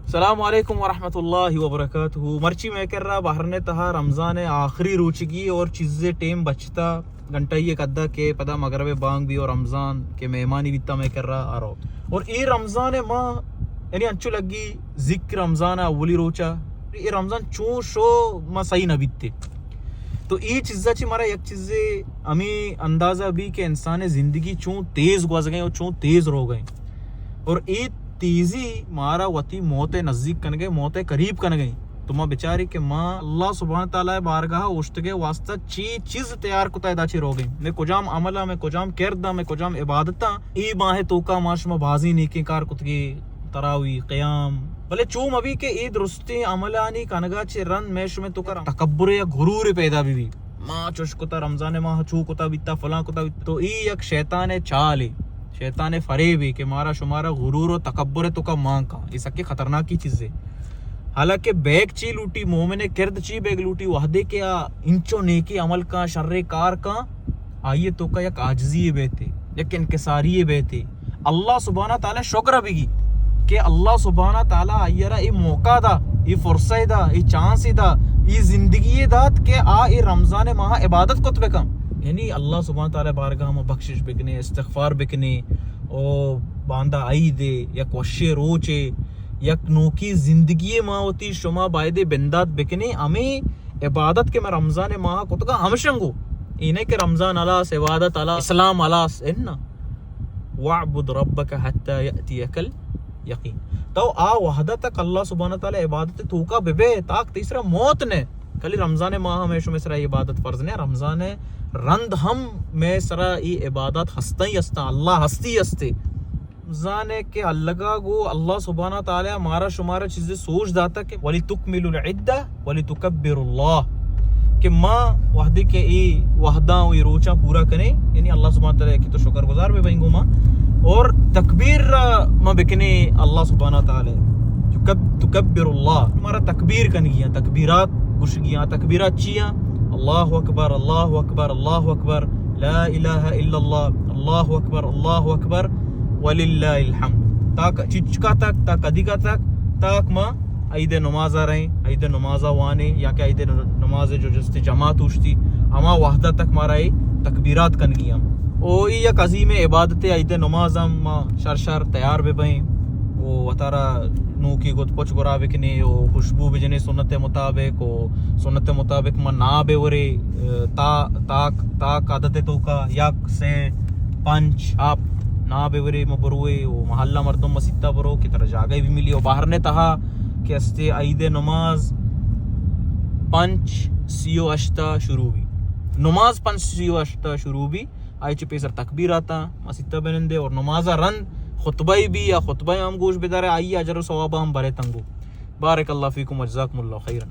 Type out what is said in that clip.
السلام علیکم ورحمۃ اللہ وبرکاتہ۔ مرچی مئے کرا بحرین ءِ تہا رمضان ءِ آخری روچگی اور چیزے ٹیم بچتا، گھنٹہ یک ادھا کہ پدا مغرب ءِ بانگ بی اور رمضان کہ مہمانی بیتا مئے کرا آرو۔ اور اے رمضان ءِ ماہ یعنی انچو لگی ذکر رمضان ءِ اولی روچا، اے رمضان چون شو ما صحیح نہ بیتے۔ تو اے چیزا چی مارا یک چیزے ہمیں اندازہ بی کہ انسان ءِ زندگی چون تیز گوزگئے اور چون تیز روگئے۔ اور اے تیزی مارا وتی موت ءِ نزدیک کنگے، موت ءِ قریب کنگے۔ تو ما بچاری کہ ما اللہ سبحانہ تعالیٰ ءِ بارگاہ ءَ اوشتگے واسطہ چی چیز تیار کتا ادا چی روگے۔ میں کجام عمل ءَ، میں کجام کرد ءَ، میں کجام عبادت ءَ۔ اے ماہ ءِ توکا ما شما بازی نیکیں کار کتگے، تراوی، قیام۔ بلے چو مبی کہ اے درستیں عملانی کنگا چہ رند میں شمے توکا تکبر یا غرور پیدا بی بی۔ ما چوش کتا، رمضان ماہ چو کتا بیتا، فلاں کتا بیتا۔ تو ای یک شیطان چالے، شیطان فریبے کہ مارا شمارا غرور و تکبر توکا مان کن۔ ای سکے خطرناکی چیزے۔ حالانکہ بیگ چی لوٹی، مومن کرد چی بیگ لوٹی، وحدے کہ آ انچو نیکی عمل کن، شر کار کن، آئی توکا یک عاجزی بیتے، یک انکساری بیتے۔ اللہ سبحانہ تعالیٰ شکر بگی کہ اللہ سبحانہ تعالیٰ آئی را اے موقع دا، اے فرصہ دا، اے چانس دا، اے زندگی دات کہ آ اے رمضان ماہ عبادت کت بکن۔ یعنی اللہ سبحانہ تعالیٰ بارگاہ ما بخشش بکنے، استغفار بکنے، او باندا عید، یک وشے روچے، یک نوکی زندگی ما وتی شما بایدے بندات بکنے۔ ہمیں عبادت کہ میں رمضان ماہ کتگا ہمشنگو، اینہ کہ رمضان ہلاس، عبادت ہلاس، اسلام ہلاس، انہ۔ واعبد ربک حتی یأتیک الیقین۔ تو آ وحدہ تک اللہ سبحانہ تعالیٰ عبادت توکا ببے، تاک تئی سرا موت نے۔ کلی رمضان ماہ ہمیں شمے سرا عبادت فرض نے، رمضان رند ہم میں سرا ای عبادت ہستیں ہستاں، اللہ ہستی ہستے۔ رمضان کہ الگا گو اللہ سبحانہ تعالیٰ مارا شمارا چیزے سوچ داتا کہ ولی تکمل العدہ ولی تکبر اللہ، کہ ما وحدے کہ اے وحداں و اے روچاں پورا کنے، یعنی اللہ سبحانہ تعالیٰ کہ تو شکر گزار بے بھائی گو ما، اور تکبیر را ما بکنے اللہ سبحانہ تعالیٰ، تکب-، تکبر اللہ، مارا تکبیر کنگی ہیں، تکبیرات گشگی ہیں۔ تکبیرات چی ہیں؟ اللہ اکبر، اللہ اکبر، اللہ اکبر، لا الہ الا اللہ، اللہ اکبر، اللہ اکبر، وللہ الحمد۔ تاک چچکا تک، تاک کدیگا تک، تاک ما عید نماز ءَ رہیں، عید نماز ءَ وانے، یا کہ عید نماز جو جستے جماعت اوشتی، ہما وحدہ تک مارا اے تکبیرات کنگی ہم۔ او ای یک عظیم عبادت عید نماز ہم ما شر شر تیار بہ بئیں۔ او وتارا نوکی گد پچ گرا بکنے، او خوشبو بجنے سنت مطابق، او سنت مطابق ما نا بہ ورے، تا-، تاک، تاک عدد توکا یک، سے، پنچ، ہپت، نا بہ ورے، ما بروے، او محلہ مردم مسیتا برو کہ ترا جاگہ بھی ملی، او باہر نے تہا کہ استے عید نماز پنچ سی و ہشتا شروع بی۔ نماز پنچ سی و ہشتا شروع بی، آئی چہ پیسر تکبیراتاں مسیتا بنندے اور نمازا رند خطبہ بی یا خطبہ ہم گوش بدارے، آئی اجر و ثواب ہم برے تنگو۔ بارک اللہ فیکم و جزاکم اللہ خیرا۔